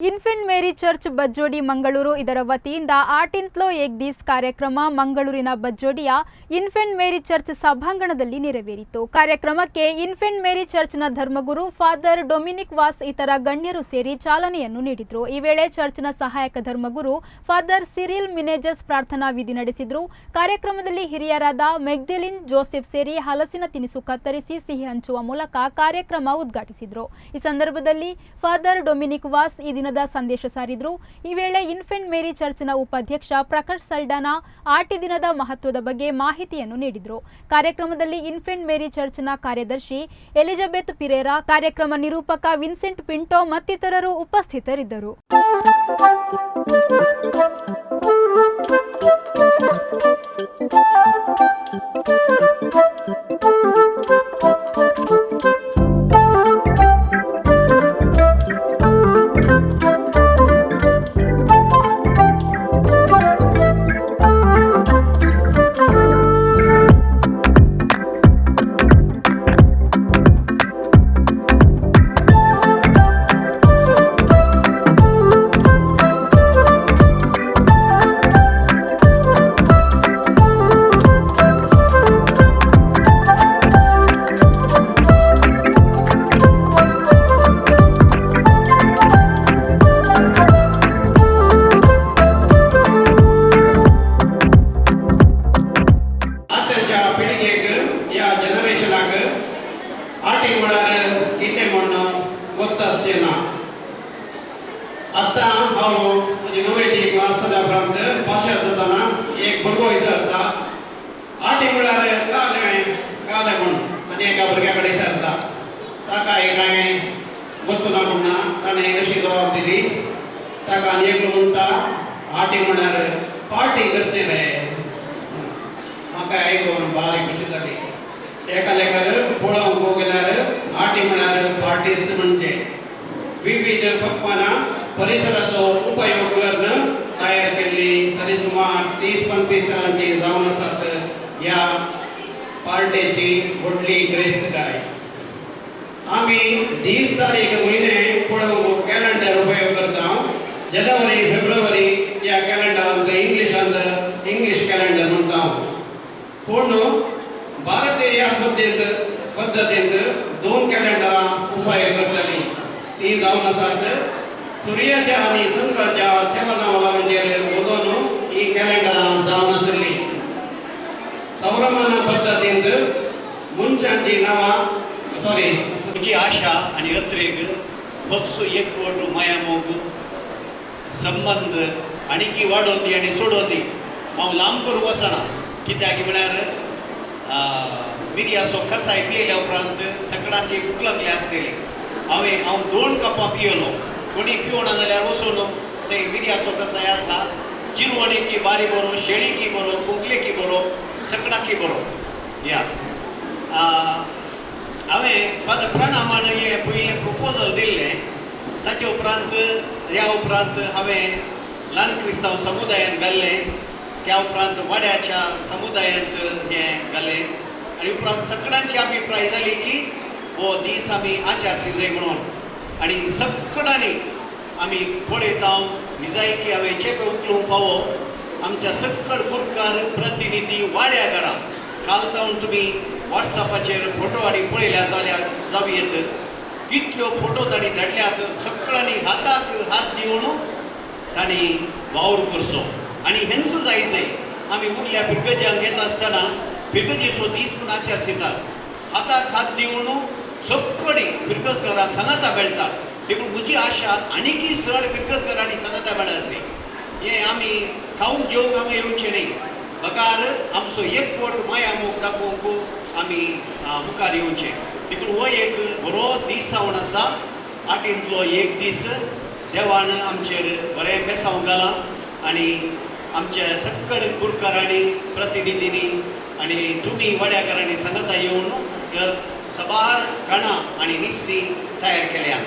Infant ಮೇರಿ church ಬಜ್ಜೋಡಿ Mangaluru ಇದರ ವತಿಯಿಂದ ಆಟಿಂತ್ಲೋ ಏಕ್ these ಕಾರ್ಯಕ್ರಮ ಮಂಗಳೂರಿನ ಬಜ್ಜೋಡಿಯ ಇನ್ಫೆಂಟ್ ಮೇರಿ ಚರ್ಚ್ ಸಭಾಂಗಣದಲ್ಲಿ ನೆರವೇರಿತು. ಕಾರ್ಯಕ್ರಮಕ್ಕೆ ಇನ್ಫೆಂಟ್ ಮೇರಿ ಚರ್ಚ್ನ ಧರ್ಮಗುರು ಫಾದರ್ ಡೊಮಿನಿಕ್ ವಾಸ್, ಇತರ ಗಣ್ಯರು ಸೇರಿ ಚಾಲನೆಯನ್ನು ನೀಡಿದರು. ಈ ವೇಳೆ ಚರ್ಚ್ನ ಸಹಾಯಕ ಧರ್ಮಗುರು ಫಾದರ್ ಸಿರಿಲ್ ಮಿನೇಜಸ್ ಪ್ರಾರ್ಥನಾ ವಿಧಿ ನಡೆಸಿದರು. ಕಾರ್ಯಕ್ರಮದಲ್ಲಿ ಹಿರಿಯರಾದ ಮೆಗ್ದೆಲಿನ್ ಜೋಸೆಫ್ ಸೇರಿ ಹಲಸಿನ ತಿನಿಸು ಕತ್ತರಿಸಿ ಸಿಹಿ ಹಂಚುವ ಮೂಲಕ ಕಾರ್ಯಕ್ರಮ ಉದ್ಘಾಟಿಸಿದರು. ಈ ಸಂದರ್ಭದಲ್ಲಿ ಫಾದರ್ ಡೊಮಿನಿಕ್ ವಾಸ್ ಈ ದಿನದ ಸಂದೇಶ ಸಾರಿದರು. ಈ ವೇಳೆ ಇನ್ಫೆಂಟ್ ಮೇರಿ ಚರ್ಚ್ನ ಉಪಾಧ್ಯಕ್ಷ ಪ್ರಕಾಶ್ ಸಲ್ಡಾನಾ ಆಟಿ ದಿನದ ಮಹತ್ವದ ಬಗ್ಗೆ ಮಾಹಿತಿಯನ್ನು ನೀಡಿದರು. ಕಾರ್ಯಕ್ರಮದಲ್ಲಿ ಇನ್ಫೆಂಟ್ ಮೇರಿ ಚರ್ಚ್ನ ಕಾರ್ಯದರ್ಶಿ ಎಲಿಜಬೆತ್ ಪಿರೇರಾ, ಕಾರ್ಯಕ್ರಮ ನಿರೂಪಕ ವಿನ್ಸೆಂಟ್ ಪಿಂಟೋ ಮತ್ತಿತರರು ಉಪಸ್ಥಿತರಿದ್ದರು. आतांच्या पिळगेक, ह्या जनरेशनाक आटी म्हळ्यार कितें म्हण गोत्त आसचें ना. आतां हांव म्हजी णवेची क्लास जाल्या उपरांत पाशार जातना एक भुरगो विचारता, आटी म्हळ्यार कालें कालें म्हण. आनी एका भुरग्या कडेन विचारता, ताका कांय गोत्त ना म्हण ना. ताणें अशी जबाब दिली ताका. आनी एकलो म्हणटा, आटी म्हळ्यार पार्टी करचें रे. म्हाका आयकून बारीक खुशी जाली. एका लेखार पळोवंक गेल्यार आटी म्हळ्यार पार्टीस म्हणजे विविध पक्वानां परिसराचो उपयोग करून तयार केल्ली सरी सुमार 30-35 तरांची जावन आसात. ह्या पार्टेची व्हडली गिरेस्तकाय. आमी दीस, तारीख, म्हयने पळोवंक कॅलेंडर उपयोग करता. जानेवारी, फेब्रुवारी ह्या कॅलेंडरांत इंग्लिशांत इंग्लिश कॅलेंडर म्हणटा. पूण भारतीय पद्दतींत दोन कॅलेंडरां उपयोग करताली. ती जावन आसात सुर्याच्या आनी चंद्राच्या चलनावलनाचेर वचून ही कॅलेंडरां जावन आशिल्ली. सौरमान पद्दतींत मनशांची नांवां, सॉरी. म्हजी आशा आनी अत्रेग बस्सो एकवट, मायामोग, संबंद आणिकी वाडोवन दी आनी सोडोवन दी. हांव लांब करूंक वचना, कित्याक म्हळ्यार मिरयाचो कसाय पियेल्या उपरांत सगळ्यांक भूक लागली आसतली. हांवें दोन कपां पियेलो. कोणी पिवना जाल्यार वचून ते मिरयाचो कसाय आसा. जिरवणेकी बारी बरो, शेळीकी बरो, खोंकलेकी बरो, सगळ्यांकी बरो. या हांवें फादर प्रणामान हें पयलें प्रपोजल दिल्लें. ताचे उपरांत, ह्या उपरांत हांवें ल्हान क्रिस्तांव समुदायांत घाल्लें. त्या उपरांत वाड्याच्या समुदायांत हें घालें आनी उपरांत सगळ्यांची अभिप्राय जाली की हो दीस आमी आचार जाय म्हणून. आनी सगळ्यांनी आमी पळयता निजायकी हांवें चेपे उखलूंक फावो आमच्या सकड गुरकार प्रतिनिधी वाड्या घरा. काल तावन तुमी वॉट्सॅपाचेर फोटो आनी पळयल्या जाल्यार जावं येत, कितल्यो फोटो तांणी धाडल्यात. सगळ्यांनी हाताक हात दिवन तांणी वावर करचो आनी हेंच जाय जाय. आमी उरल्या फिरगजांक येता आसतना फिरगजेचो दीस म्हूण आचार हाताक हात दिवन सगळी फिरगजकारां सांगाता मेळटात. देखून म्हजी आशा आनीकय चड फिरगजकारांनी सांगाता मेळाचे. हें आमी खावंक जेवंक हांगा येवचें न्ही, बगार आमचो एकवट, माया मोग दाखोवंक आमी मुखार येवचें. देखून हो एक बरो दीस जावन आसा. आटींतलो एक दीस देवान आमचेर बरें बेसांव घालां आनी आमच्या सकड गुरकारांनी, प्रतिनिधींनी आनी तुमी वाड्याकारांनी सांगाता येवन सबार खाणां आनी निस्ती तयार केल्या.